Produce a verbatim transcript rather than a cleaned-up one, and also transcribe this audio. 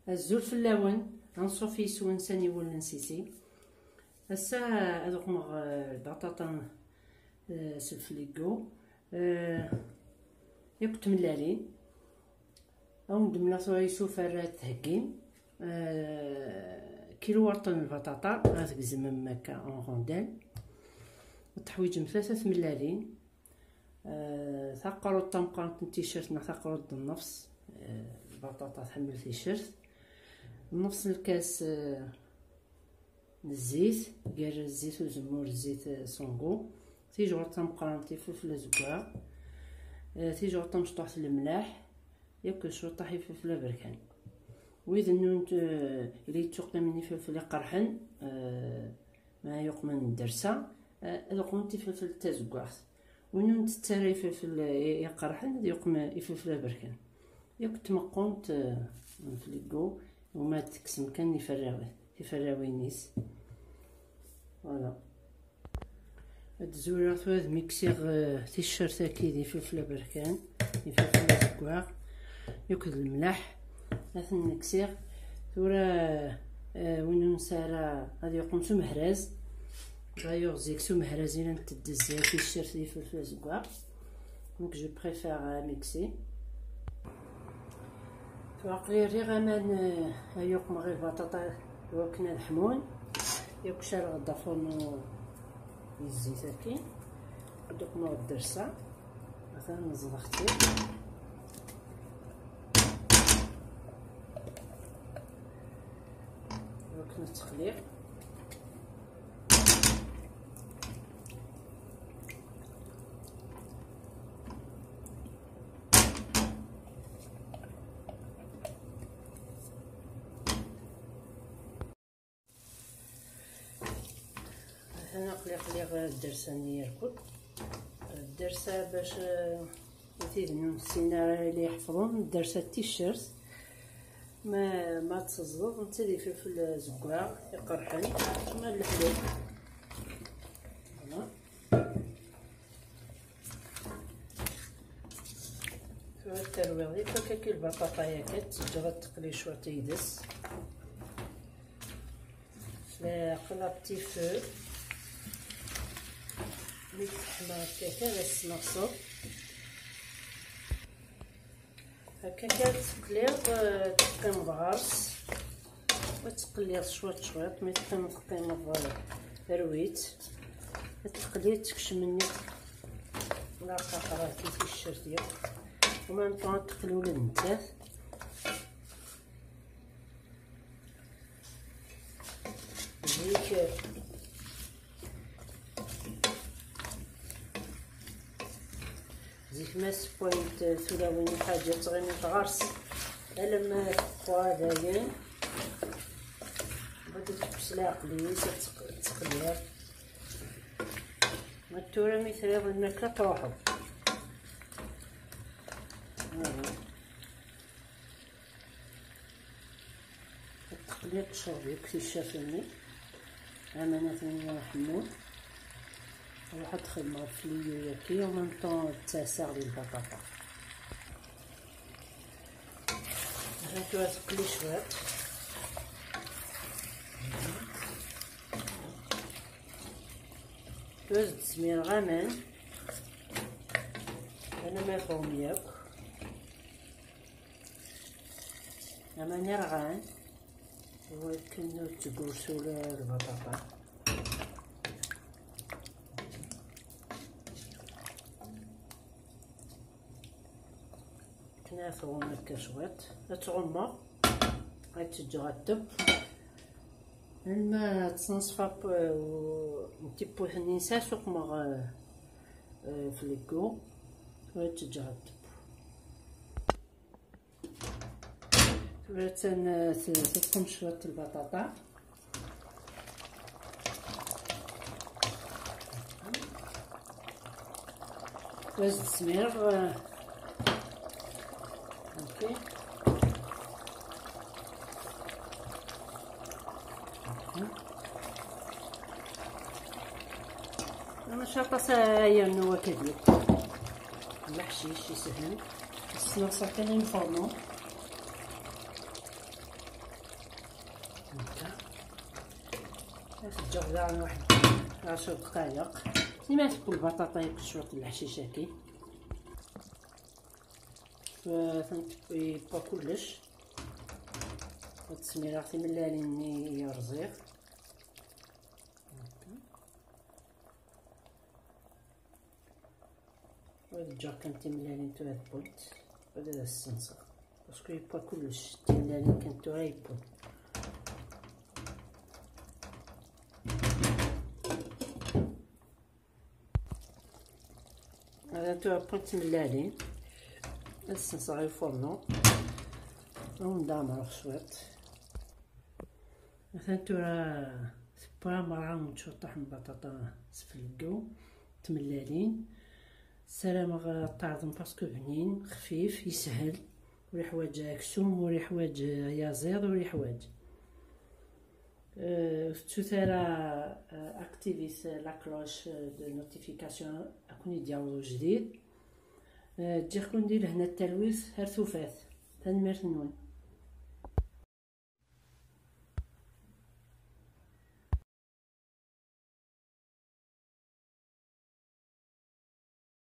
Azul fell-awen, anṣuf yes-wen s aniwel n Sisi. Ass-a ad uqmeɣ, eh, lbaṭaṭa, eh, s lfligo, eh, yakk tmellalin. Ad wen-d-mleɣ tura isufar ara d-theggim. Eh, kilu warṭen n lbaṭaṭa, ad tgezmem akka en rondelles. Ad teḥwiǧem tlata tmellalin. Eh, taqruḍt tameqqrant n ticcert neɣ taqruḍt d nnefs. Eh, lbaṭaṭa tḥemmel ticcert. Nnefs n lkas, eh, n zzit, gar zzit uzemmur, zzit, eh, s ungu. Tijɣurt tameqqrant, ifelfel azeggaɣ. Eh, tijɣurt tamecṭuḥt, lemlaḥ, yakk cwiṭaḥ ifelfel aberkan. Wid nnunt, eh, ili yettuqqimen ifelfel iqerḥen, eh, ma yuqmen ddersa, eh, ad uqment ifelfel d tazeggaɣt. Win ur ntett ara ifelfel i-, iqerḥen, ad yuqem ifelfel aberkan. Yakk tmeqqunt, eh, n fligo, uma ad tekksem kan iferrawen, tiferrawin-is. Voilà. Ad zureɣ tura ad miksiɣ, eh, ticcert-agi d ifelfel aberkan, ifelfel azeggaɣ, yakk d lemlaḥ. Ad ten-miksiɣ. Tura, eh, win ur nesɛi ara ad yuqem s umehraz. D'ailleurs, zik s umehraz i llant teddez ticcert d ifelfel azeggaɣ. Donc, je préfère, euh, mixer. Tura aql-i rriɣ aman, eh, ay uqmeɣ i lbaṭaṭa iwakken ad ḥmun. Yakk cerɣeɣ-d afurnu i zzit-agi. Ad uqmeɣ ddersa. Atan neẓḍeɣ-tt-id. Iwakken ad texli. Atan aql-i qliɣ ddersa-nni irkul. Ddersa bac, eh, i tid ur nessin ara ili iḥefḍen, ddersa d ticcert. Ma, ma teẓẓeḍ, netta d ifelfel azeggaɣ iqerḥen, ma leḥlu. Voilà. Tura terwiḍ i fakak i lbaṭaṭa-yagi, ad teǧǧeḍ ad teqli cwiṭ yid-s. Aql-aɣ petit feu. Mi teḥma akka kan, ad s-neɣseḍ. Akka kan teqliḍ, eh, teqqimeḍ ɣer-s. Ad teqliḍ cwiṭ cwiṭ, mi teqqimeḍ, teqqimeḍ, eh, rwi-tt. Ad teqli, tekcem-nni. La qaqrat i ticcert yakk. Au même temps ad teqli ula d nettat. Zik, zik ma sewwayent tulawin lḥaǧa ttɣimint ɣer-s alamma teqwa dayen. Bada tekkes leɛqel-is, ad teq-, teqliḍ. Ma tura mi triḍ lmakla truḥeḍ. Voilà. Teqliḍ tecreḍ yakk ticcert-nni. Amanat-nni ḥemmut. Ruḥ ad txedmeḍ fliyo yaki, en même temps ttaseɣ di lbaṭaṭa. Ha tura teqli cwiṭ. Tura ad d-smireɣ aman. Alamma tɣum yakk. Aman irɣan, iwakken ur teggurs ula lbaṭaṭa. Akken ad tɣum akka cwiṭ, ad tɣummeɣ, ad tt-ǧǧeɣ ad tebb. Alma ad teṣṣenṣef n tiwwurt-nni, nesɛa suqmeɣ, eh, eh, fligo, tura ad tt-ǧǧeɣ ad tebb. Tura attan, eh, t-, teqqen cwiṭ lbaṭaṭa. Tura ad s-d-smireɣ, eh, ok. Maca aṭas ara yernu wakadi. Leḥcic yeshel. Ssneɣ certains informants. Ad ǧǧeɣ daɣen waḥed ɛecr dqayeq. Nima tewwi lbaṭaṭa yakk cwiṭ n leḥcic-agi. Tent-, yewwa kullec. Ad smireɣ timellalin-nni i rẓiɣ. Ad ǧǧeɣ kan timellalin tura tewwent, ad as-ssenseɣ. Parce que yewwa kullec, timellalin kan tura yewwun. Ad tura wwent timellalin, ad ssenseɣ i ufornu. Ad wen-d-ɛemreɣ cwiṭ. Atan tura tewwa merra n tcuṭaḥ n baṭaṭa s fleggu, tmellalin. Ssarameɣ ad t-tɛerḍem parce que bnin, xfif, yeshel. Ur yeḥwaǧ aksum, ur yeḥwaǧ ayaziḍ, ur yeḥwaǧ. Euh, ur tettut ara, euh, activit la cloche, euh, de notification, ad ken-id-yaweḍ ujdid. Euh, ǧǧiɣ-ken di lehna d talwit, ar tufat. Tanemmirt-nwen.